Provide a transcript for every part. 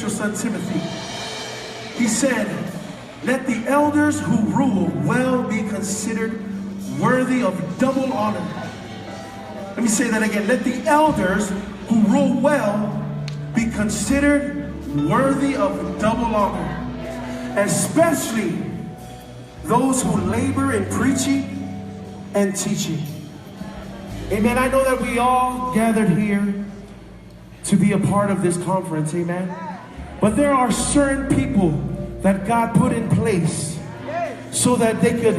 spiritual son Timothy. He said, Let the elders who rule well be considered worthy of double honor. Let me say that again. Let the elders who rule well be considered worthy of double honor, especially those who labor in preaching and teaching. Amen. I know that we all gathered here to be a part of this conference. Amen. But there are certain people that God put in place so that they could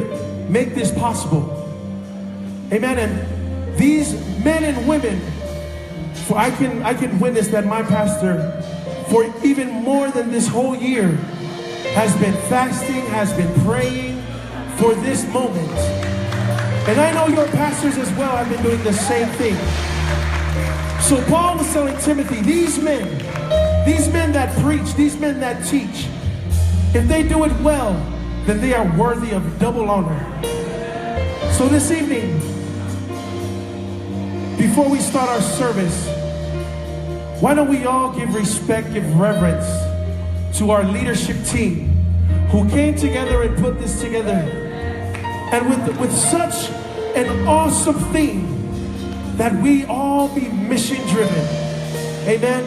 make this possible. Amen. And these men and women, for I can I can witness that my pastor, for even more than this whole year, has been fasting, has been praying for this moment. And I know your pastors as well have been doing the same thing. So Paul was telling Timothy, these men, these men that preach, these men that teach, if they do it well, then they are worthy of double honor. So this evening, before we start our service, why don't we all give respect, give reverence to our leadership team who came together and put this together. And with, with such an awesome theme that we all be mission driven. Amen.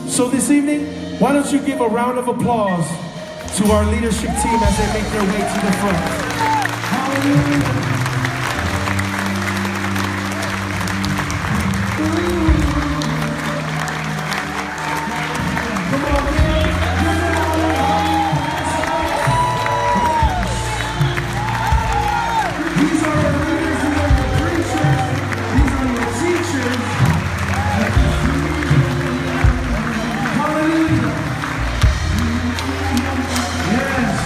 So this evening, why don't you give a round of applause to our leadership team as they make their way to the front. Hallelujah. Come on, give it These are your leaders, these are your preachers, these are your teachers. Hallelujah. Yes.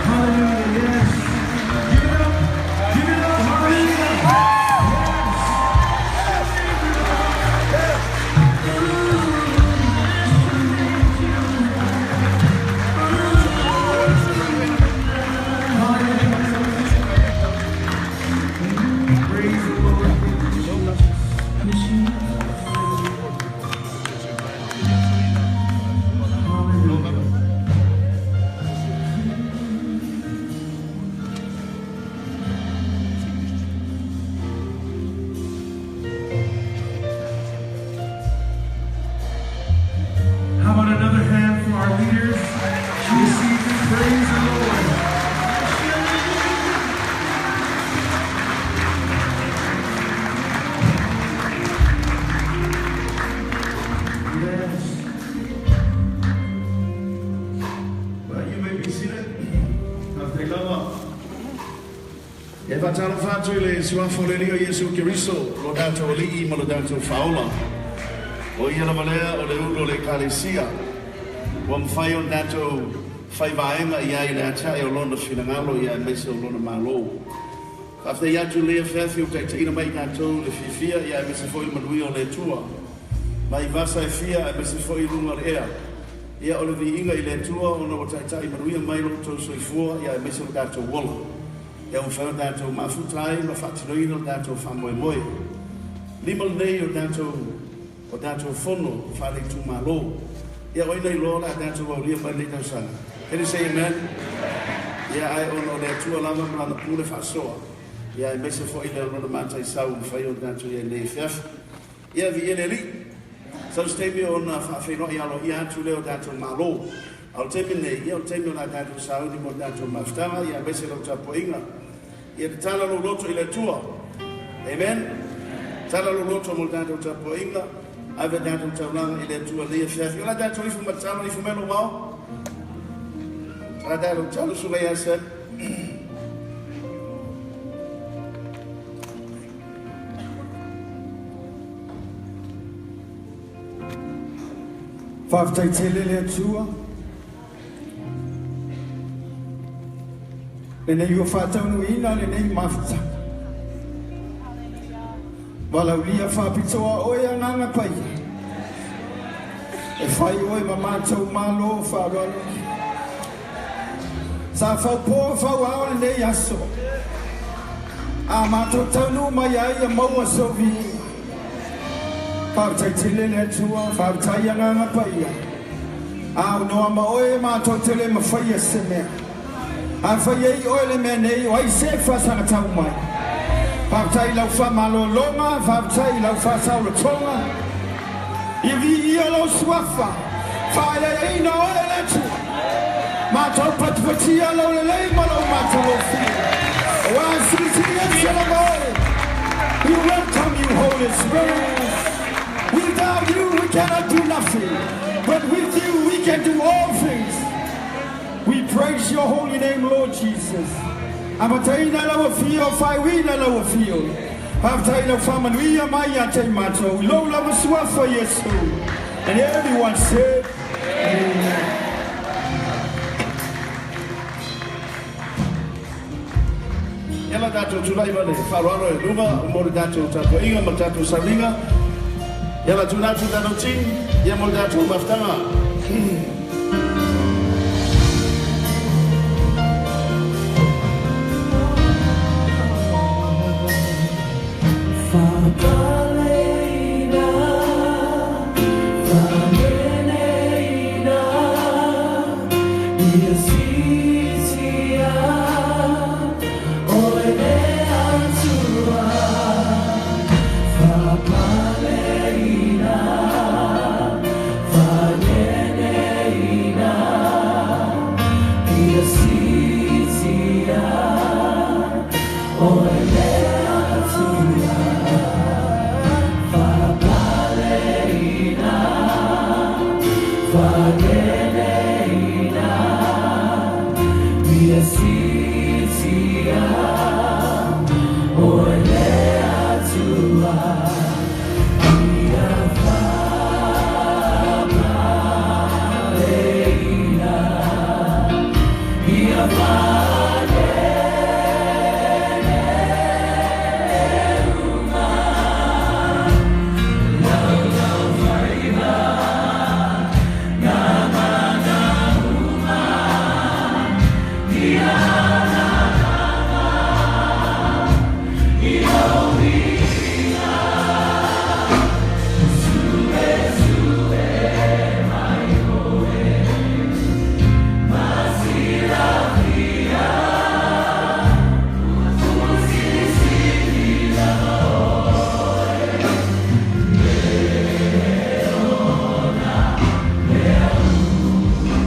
Hallelujah. Yes. Give it up. Give it up. Hallelujah. Yes. Praise the Lord. Hallelujah. How about another hand for our leaders this evening? Praise the Lord. Yes. Well, you may be seated. Faafetai lava. E faatalofa atu i le Suafa o le Alii o Iesu Keriso, lo tatou Alii ma lo tatou Faaola. O ia lava lea o le ulu o le Ekalesia, ua mafai ona tatou fai vaega i ai i le atiae o Lona finagalo ia aemaise o Lona Malo. Faafetai atu i lenei afiafi ua taitaiina mai i tatou i le fiafia ia aemaise foi le manuia o le Atua mai vasa e fia aemaise foi i luga o le ea. Ia o le viiga i le Atua ona ua taitai manuia mai lo outou soifua ia aemaise lo tatou ola. Ia ua mafai ona tatou mafuta ai ma faatinoina lo tatou faamoemoe. Lima lenei o tatou o tatou fono faale-itumalo. Ia o ai na iloa o le a tatou aulia mai lenei tausaga? Can you say amen? Ia ae ona o le Atua lava ma Lana pule faasoa, ia aemaise foi le lona mataisau ua mafai ona tatou i ai nei afiafi. Ia viia le Alii. Sau se taimi ona faafeiloai aloaia atu lea o tatou Malo. A o le taimi lenei, ia o le taimi o le a tatou sauni mo le tatou mafutaga, ia aemaise lau tapuaiga. Ia tatala lou loto i le Atua. Amen. Tatala lou loto mo le tatou tapuaiga. Ave tatou taulaga i le Atua nei afiafi. O la tatou ifo ma tatalo, ifo mai lou ao. O la tatou tatalo, suka ia Sam. Faafetai tele le Atua. Lenei ua faataunuuina lenei mafutaga. Valaulia faapitoa oe Agaga Paia. E fai oe ma matou Malo faaaloalo. Sa faupoa fauao lenei aso. A matou taunuu mai ai ia maua sou viiga. Faafetai tele le Atua, faafetai Agaga Paia. A aunoa ma oe matou te le mafaia se mea. A fai ai oe le mea nei, o ai se faasagatau mai? Faafetai i lau faamalologa, faafetai i lau faasaolotoga. Ia viia lou suafa, faaeaeaina oe e le Atua. Matou patipatia lou lelei ma lou matagofie. Aua e silisili ese lava oe. We welcome you, Holy Spirit. Without you, we cannot do nothing. But with you, we can do all things. We praise your holy name, Lord Jesus. Amataina lau afio, faaiuina lau afio. Faafetai lau faamanuia mai ia te i matou. I lou lava suafa Iesu. And everyone said, Amen. Ia la tatou tulai ma le faaaloalo i luma mo le tatou tapuaiga ma le tatou sauniga. Ia la tuna atu tatou team ia mo le tatou mafutaga. Faapaleina, faaleneina, ia sitia oe le Atua. Faapaleina, faaleneina, ia sitia oe le Atua. Faapaleina, faaleneina, ia sitia oe le Atua. Ia faapaleina, ia faaleuma, laulaufaiva na uma, ia nanaga i lou viiga. Suesue mai oe, ma silafia, ua silisili lava oe, le ona mea uma.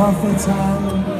Faafetai.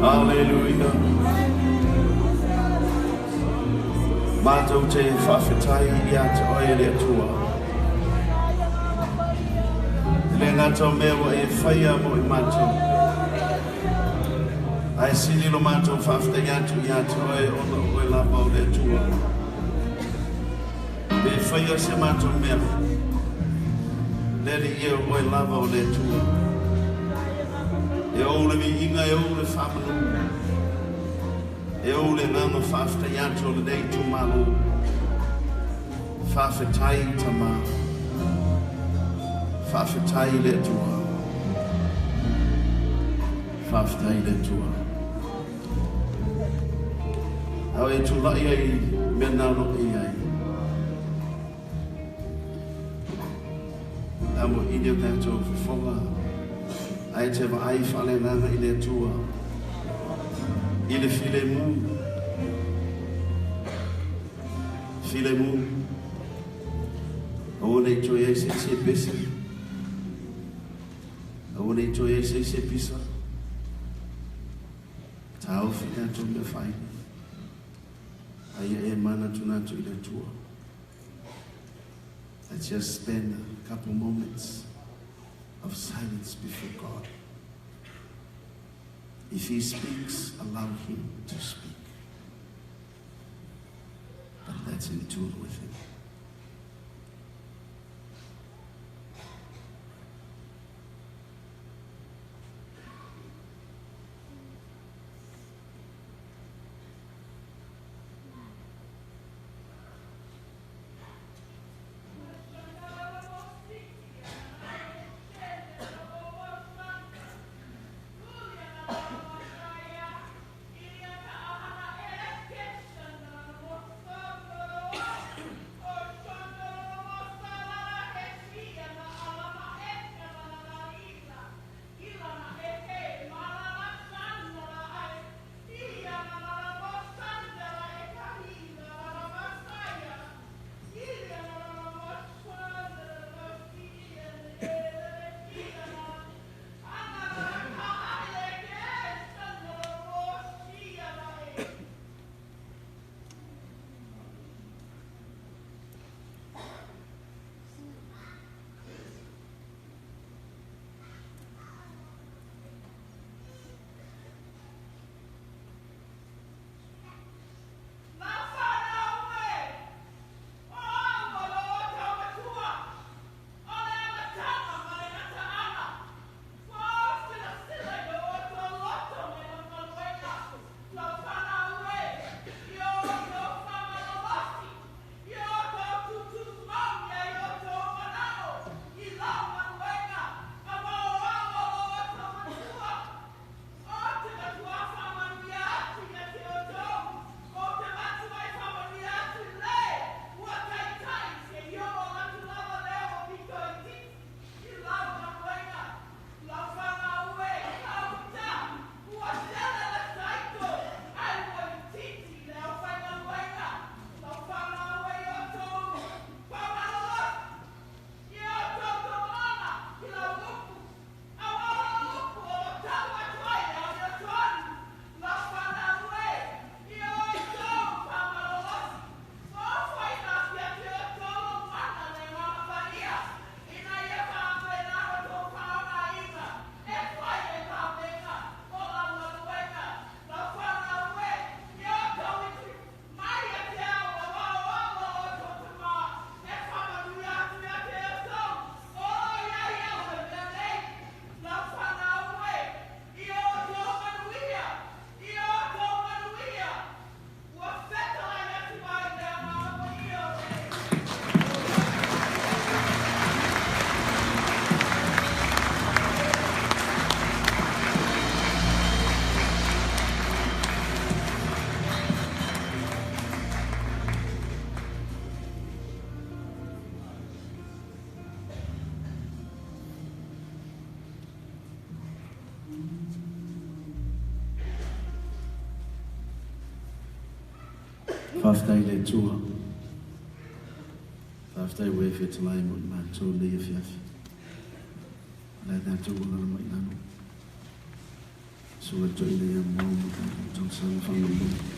Hallelujah. Mātou te faafetai ia te oe le Atua. E le ngata o mea ua e faia mo i mātou. Ae sili lo mātou faafetai atu ia te oe ona o oe lava o le Atua. Pe faia se mātou mea. Le alii e o oe lava o le Atua. E ou le viiga e ou le faamanu. E ou le agaga faafetai atu o lenei itumalo. Faafetai Tama. Faafetai le Atua. Faafetai le Atua. Ao e tulai ai mea na o e i ai. Amo i le o tatou fofoga. Ae te vaai faaleagaga i le Atua. I le filemu. Filemu. Aua ne i toe i ai se isi e pese. Aua ne i toe i ai se isi e pisa. Taofi tatou mea faaili. A ia e manatunatu i le Atua. Let's just spend a couple moments of silence before God. If He speaks, allow Him to speak. But let's in tune with Him. Faafetai i le Atua. Faafetai ua e fetalai mo i matou nei afiafi. O le a tatou alaala mai i lalo. Susu le Toeaina ia Mauu mo tatou talosaga faamolemole.